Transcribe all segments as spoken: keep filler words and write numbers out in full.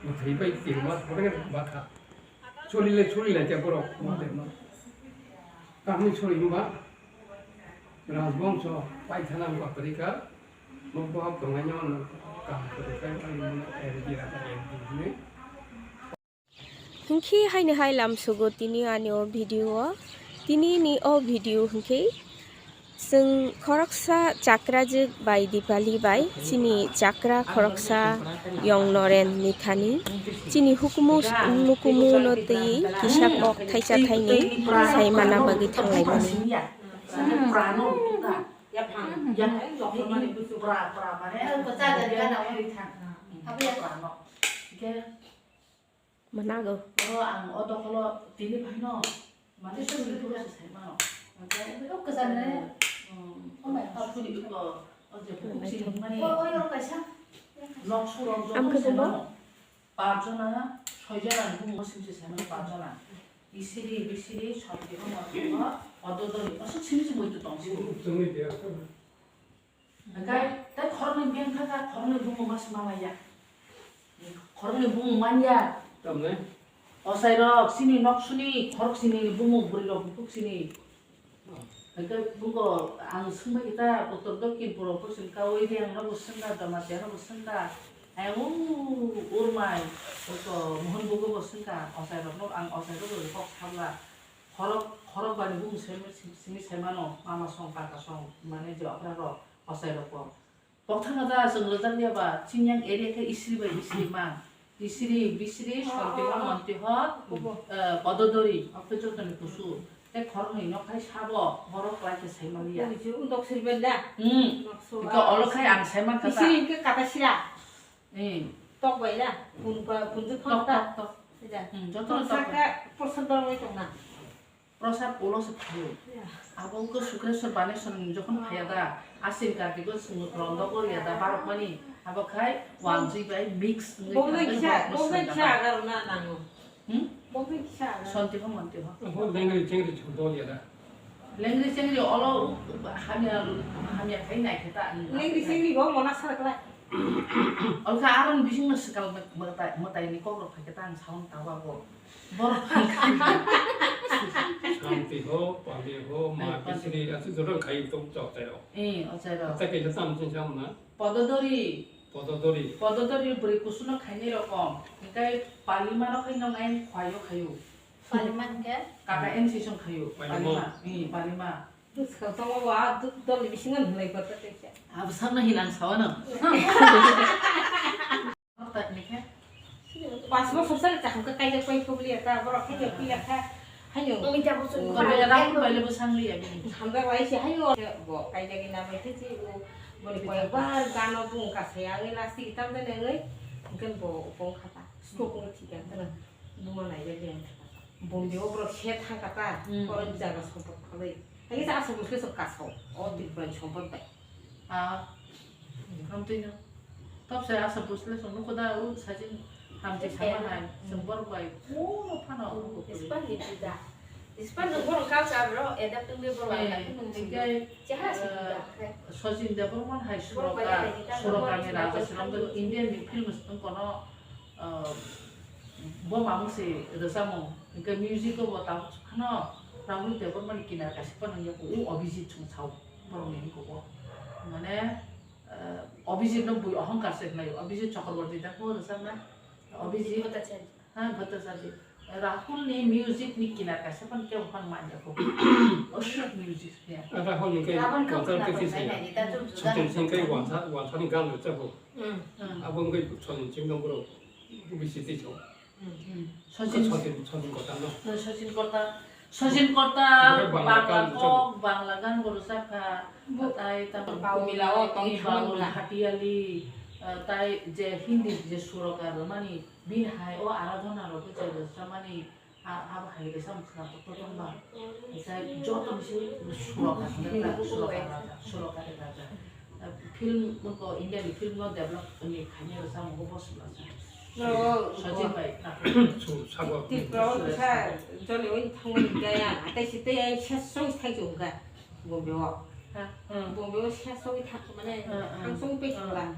Mwthwi bai tirma thangwi bakha. Choli le choli lai te borok ma de ma. Kaham choli ba. Rajbongso paithana wngkha kwrwi kha. Bo bohok tongnai no kaham kwrwi kha. Ani mano R D R R D hinwi. Hwnkhe haino hai lamsugo tini ani o video o. Tini ni o video hwnkhe chwng khoroksa chakrajwk bai Dipali bai chini chakra khoroksa Yong Noren ni thani chini hukumu mukumu no twi kisa kok thaisa thaini sai mana bagwi thanglai mani. Manago. Oro ang o dokholo tini phaino, mane suri phuru se sai mano. Hwnkhe, o kwchang ne. Um, suri ko, o je bukhuk sini mani. Nok surok joto se mano. Pachjona, soijona ni bumung simi se sai mano, pachjona. Isiri, bisiri, sotiro, motiro, ododori, aswk simi se muitu tong sini. Hwnkhe tei khoroknwi beng kha kha, khoroknwi bumung ma se ma manya. Khoroknwi bumung manya. Tamni? Ochairok, chini nok suni, khorok sini bumung bwrwi rok bukhuk sini. Hwnkhe buko ang swngbai kha ta, uttor dokkin puro purchim kaui Reang no bo swngkha, Jamatia no bo swngkha. Ayang u Urmai, buko Mohon bugo bo swngkha, ochairok no ang ochairok bo kok sabla. Khorok, khorok bani bumung simi, simi sai mano, mama song, kaka song, mane je okra rok, ochairok bo. Kokthang da chwng rwjak ya ba, chini yang area khe isiri bai isiri man. Isiri, bisiri, sontiho, montiho, eh, pododori, o khe joto ni kusu. Tei khoroknwi no khai sabo, borok kwlai khe sai man ya. Undok sirben da. Hmm. Nok so. Iko olo khai ang sai man kha ta. Isiri hwnkhe kata sira. Eh. Tok bai da. Pun pa, pun ju tok, tok, tok. Sida. Hmm, joto no tok. Saka, porsa dor wai tong na. Prosad ulo se phaio. Abo wngkha Sukreswar Baneswar ni jokhon phaiya da, Aswin Kartik o chwng rondo goriya da, barok mani abo khai wanjwi bai mix wngwi thangwi kisa, borok no kisa swnam kisa da. Agar na nango. Hmm? Bokni kisa agar. Sonti ho monti ho. Abo lengri chengri chwng dol ya da. Lengri chengri olo hamya, hamya khai nai khe ta. Lengri chengri bo mona sar khlai. Olkha aron bising no swkal mwtai, mwtai ni kok rok phai khe ta ang saung tawa bo. Borok Santi ho, Pande ho, ma Pande. Bisri, aswk joto khai tok chok tai rok. Eh, o chai rok. Tei kaisa tam chini sam na. Pododori. Pododori. Pododori bwrwi kusuno khainai rokom. Hinkhe palima rok khai nong ain khwaio khaio. Palima hinkhe? Kaka en sison khaio. Palima. Palima. Eh, palima. Bwskang tongo bo, a dol ni bisingo hinlai kota tei khe. Abo samno hinang sawano. Pas bosor sari chakang khe kaijak pai phubliya ta, borok khe khe puila kha, haino. Umi ta bosor. Kami rakhul bai le bwsang liya bini. Hamda bai se haino. Bo kaijak ina bai khe si bo, boni koyok bar gano bung kasai ang last ki tam da nengoi. Hingke bo bong kha ta. Stroke no thik ang kana. Buma nai ya de. Bombay o borok se thang kha ta. Hmm. Oro jaga sompot khalai. Hai sa asok bwsle sok kasok. O Tripura ni sompot bai. Ah, hamtwi no. Tok se asa bwsle song nukho da, o sajin hamtwi sama hai, chwng borok bai, o phano. Ispan ni juda. Ispan ni borok culture ro adapt wngwi borok adapt wngwi chwng. Chehara se juda. Sachin Debbarman hai borok bai suroka, adapt wngwi suroka ni raja swnam do Indian ni film wng kono, ah, bo mamung se rwchapmung, hwnkhe music o bo tabuk phano Rahul Debbarma ni kinar kaisa phano wngya kho, o Abhijit chwng sao borok ni wngkha o. Mane, Eh, Abhijit no bui ohongkar se khlai o. Abhijit Chakraborty da ko rwchapna. Abhijit Bhattacharya. Ha, Bhattacharya. Rahul ni music ni kinar kaisa phan kebo phan manya ko. Oshok music ya. Rahul ni kai Rahul ni concert kai ke kisa ya. Sachin Singh kai wansa, wansa ni gan rwchap ko. Hmm. Abo kai Sachin Singh no bro bisi tei chao. Hmm. Sachin, Sachin, Sachin Korta no. No, Sachin Korta. Sachin Korta, Bangla Bangla gan kok, Bangla gan bo rwchapkha. Tai tamo Baul Mila o tong Baul thangmani. Bhatiyali, eh, tai je Hindi je surokar mani, bini hai o Aradhana rok je rwchapmani, a, abo hai rwchapmung khwnatok tongba. Tai joto bisi surokar, surokar raja, surokar raja. Film, moko India ni film no develop ni khainai rwchapmung bo swlajak. No, Sachin bai, na. Su, sabo. Tripura o kisa jole win thangwi gaya, atai si tei ai ses song thai jong ga, Bombay o. Ha, hmm. Bombay o ses song thang mane, hmm, hmm, hangsong pe thangla.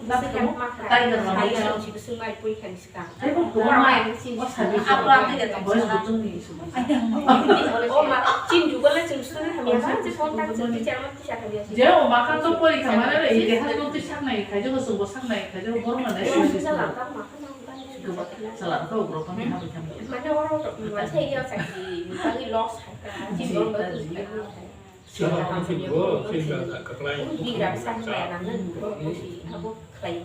Tiger rok. Tiger rok. Ai, bo kwbangma. Bo sabi. Apa tiger rok? Boys bo chwngni isu. O ma, chin jugo le chwng suri hamya ba, je phone tak chwng teacher ma kisa khamya si. Je o ma kha to pori khamana re, ide ha to twi saknai, khaijak chwng bo saknai, khaijak borok ma nai. Chwng sala ka ma kha ma. Salam kau bro, kami habis kami. Mane oro, mane iya sakhi, kami loss hai ka. Ji, ji. Bigra bwsa hwnwi anamno nugo, osi abo khlai,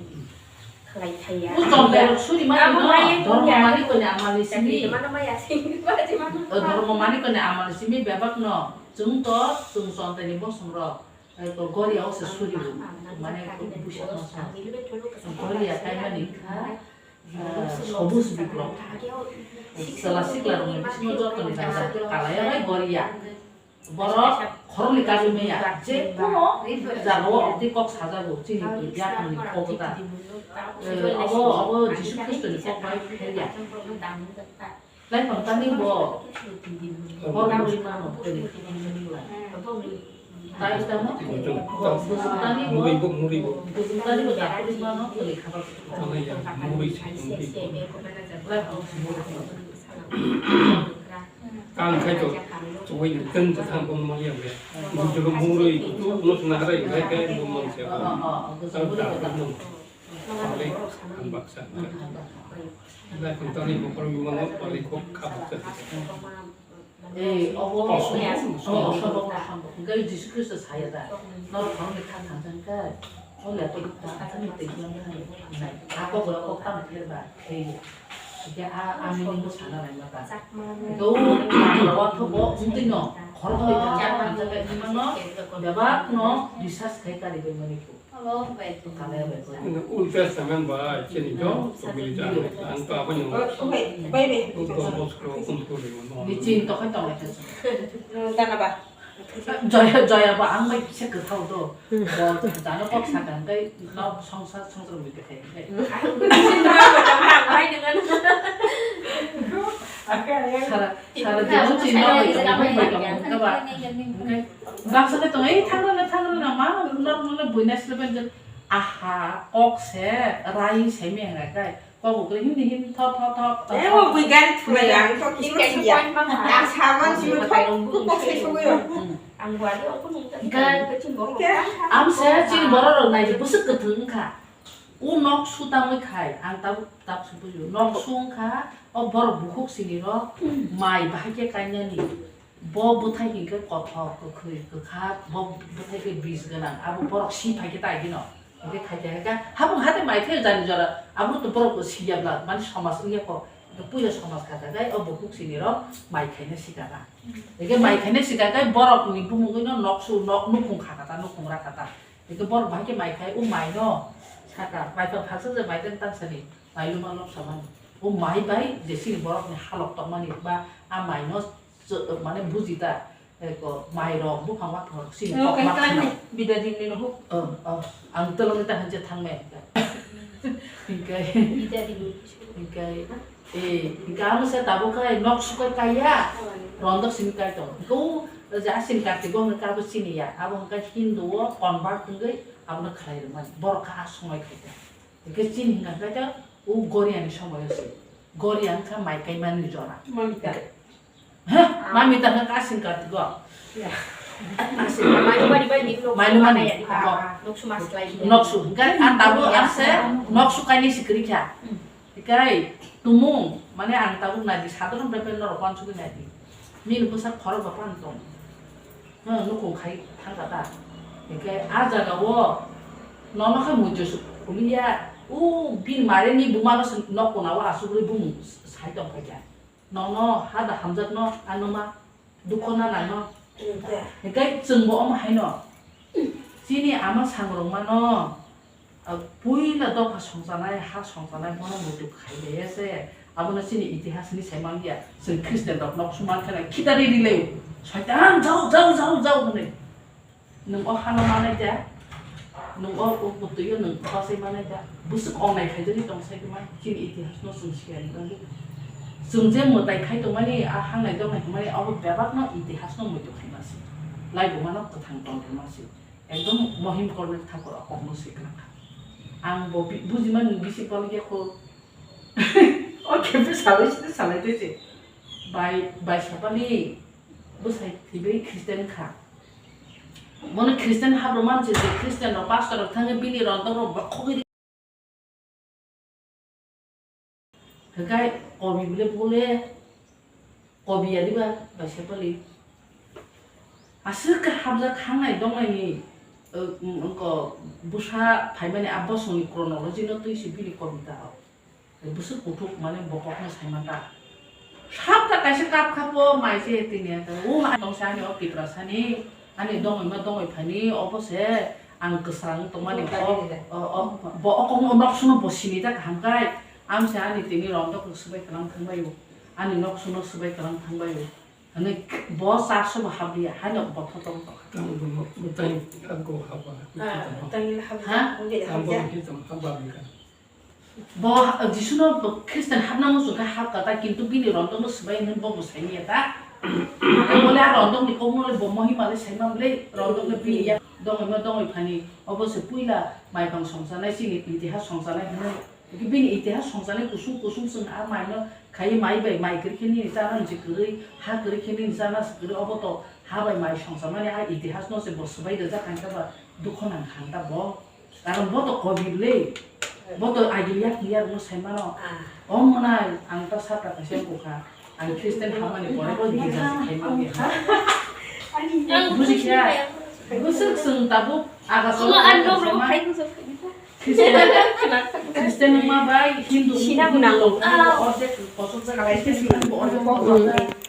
khlai thaiya. O chondai rok suri mani no, dhormo mani kone amali simi. Mano maya sing, mano mano. Dhormo mani kone amali simi bebak no. Chwng to, chwng chondai ni bosong rok. Goria o se suri bo. Mane busa no sa. Goria kai mani kha, ah, sobuj biplop. Chwla sikla rok ni bisingo joto ni raja kalai bai Goria. Borok khoroknwi kagwi maya, je kuno jagao amtwi kok sajago, chini yaphangni kok ta. Eh, abo, abo Jisu Khristoni kok bai pherya. Laiphang tani bo hor muri mano, tei tamo. Bujung tani bo, bujung tani bo dapur mano, tei khabar. Laiphang. Kang khai to, chwng teng cha thang bom mali ang be. Bujung muri kutu uno sna rai khai khai bom mali se. Tang ta bom. Pale ang baksa. Lai kun tani mo kor mo pale kok kha baksa. Eh, obo. Obo, obo, obo. Hingke Jisu Khristo saya da. Nor khoroknwi kha thang thang khe. O le to ta ta ni te yang nai. A kok bo kok tam khe ba. Ei. Ke a, a meaning bo sana nai ma ta. Do, do, to bo, ungti no. Khorok le ta ja kan ja ka imang no. Bebak no, research khai kari be mani ko. Kale be ko. Old Testament ba, chini jo, family ja, ang ka ba ni. Bai, bai, bai. Don Bosco, kun ko le no. Ni chin to khai tong le. Tana ba. Joya, Joya ba ang bai kisa kwthao do. Bo jano kok sakang kai nok songsar songsar mui kwthai kai. Sara, sara jibon chin nok bai tong, bai tong ka ba. Bangsa khe tong, ei thangrana, thangrana ma, nok nokle buina sile ben aha kok se rai se me hwnga kai. Kok bo kwrwi himni him thok, thok, thok, thok. Eh, bo bui gari thulai ang to kini kaya. Ang saman si thok, kok sai sugui. Ang buari aku nunggu. Amse chini borok rok nai bwswk kwthwng wngkha. O nok su tangwi khai ang tabuk tabuk se bujo. Nok su wngkha o borok bukhuk sini rok mai bahai khe kainani. Bo bwthai hinkhe kothok, kwkhwi, kwkha, bo bwthai khe bis gwnang, abo borok si phai khe tai hino. Hinkhe khai khai khe habung hate mai khe jani jora, abo to borok si ya bla, mani somas wngya kho. Puila somas kha kha khai o bukhuk sini rok mai khaina sika kha. Hinkhe mai khaina sika khai borok ni bumungwi no nok su, nok nukhung kha kha ta, nukhung ra kha ta. Hinkhe borok bahai khe mai khai, o mai no saka, mai tong thaksa je mai tong tangsani, mai luma nok samani. O mai bai je sini borok ni halok tongmani ba a mai no Chwk, mane buji ta, eko, mairok, buphang waphang rok sini kok ma khanai. Bida din ni nuhuk. Oh, oh, ang tolong ta hanche thang me. Hinkhe, bida din ni. Hinkhe, eh, hinkhe ang se tabuk khai nok sukai kaiya, rondok sini kai tong. Hinkhe o, ja sini kati bo hwnka abo sini ya, abo hwnka Hindu o convert wngwi abono khlai rwmani. Borok kha a somoi khai ta. Hinkhe chini hwnka khai ta, o Goria ni somoi o se. Goria wngkha mai kai mani jora. Mamita. He, mami ta hwnka asing kartigo. Ya. Asing, mani, mani, mani, nok mani, mani, mani, ya, di, ah, ah, nok su mas lai di. Nok su, hingkai, ah, tabuk, ya, ase, nok su kaini sikri kha. Hmm. Hingkai, tumung, mane ang tabuk nai di, sadharon bepar norok wansugwi nai di. Nini bwsa khorok ba pan tong. Hmm, nukung khai thangka ta. Hingkai, ah, jaga o, nono khai muitu su, kuliya, u, bin mare ni buma no se nok kona o asugwi bumung sai tong khai kha. Nono hada hamjakno, ano ma dukho nanano. Hingke chwngbo omo haino. Chini ama sangrokmano, ah, puila dopha songchanai, ha songchanai, bono muitu khailaiya se. Abono chini itihasni sai manliya. Chwng Christian rokno sumar kheno khitari rilai. Soitan, jao, jao, jao, jao, hwnwi. Nwng o hano manai da, nwng o, o bwtwi o nwng bachai manai da, bwswk ongnai khaijagwi tong sai tongmani, chini itihas no chwng siya ni bagwi. Chwng je mwtai khai tongmani, a hangnai dongnai tongmani, abo bebak no itihas no muitu khaima se. Laibuma no kwthang tong tongma se. Ekdom Mohim Kornel Thakur o kok no se kwrwng kha. Ang bo bi-, bujima nwng bisi pal ya kho. O khe bwsalai se salai twi se. Bai, bai sapali bwsai thwiwi Christian kha. Bono Christian habrwmani se je Christian rok pastor rok thangwi bini rondok rok bokhogwi. Hwnkhe kobi bole bole kobi ya diba bai sapali. Aswk khe hapjak hangnai dongnaini, uh, um, wngkha bwsa phaimani a bosongni chronology no twi se bini kobita rok. Bwswk kuthuk mane bokhokno saimanta. Sabta kaisa kap khapo mai se tini ata. O ha tongsa ani o Tiprasani, ani dongwi ma dongwi phani obo se ang kwsang tongmani o, o, o, bo o kokno nok suno bo sini ta kaham kai. Ang se ani tini rondok swbai kalang thangbai o. Ani nok suno swbai kalang thangbai o. Ani bo church bo habliya, haino bo photo. Tang bo tang ako haba. Ah, tang haba. Ha? Tang bo hitam haba bika. Bo, Jisuno bo Christian hapna muchung khe hap kata, kintu bini rondokno swbai hwnwi bo bo saimanya ta. Bole a rondokni kokno le bo mohima le saimam le, rondokno bini yak dongwi ma dongwi phani, obo se puila maipang songchanai, chini itihas songchanai hwnwi. Bini itihas songchanai kusung kusung chwng a maino khaiwi mai bai, mai kwrwi khe nini chana niji kwrwi, ha kwrwi khe nini chana se kwrwi, obo to ha bai mai songchamani a itihasno se bo swbai rwjak kha, hwnkhe ba dukho nang kha ta bo. Karon bo to covid le, bo to agil yak ni yak no sai mano. Ah. O mwnai ang ta sata kaisa wngkha, ang Christian hamani pore bo gilja se khai manya. Ani Ang buji kha. Bwswk chwng tabuk aga Wngma soro ang khai nokbo ma. Khai bwswk khai. Christian, Christian wngma bai Hindu, Sina Hindu mwnang. Rok Ah. Ordek kosok jak, Christian wngma bo ordek kosok jak.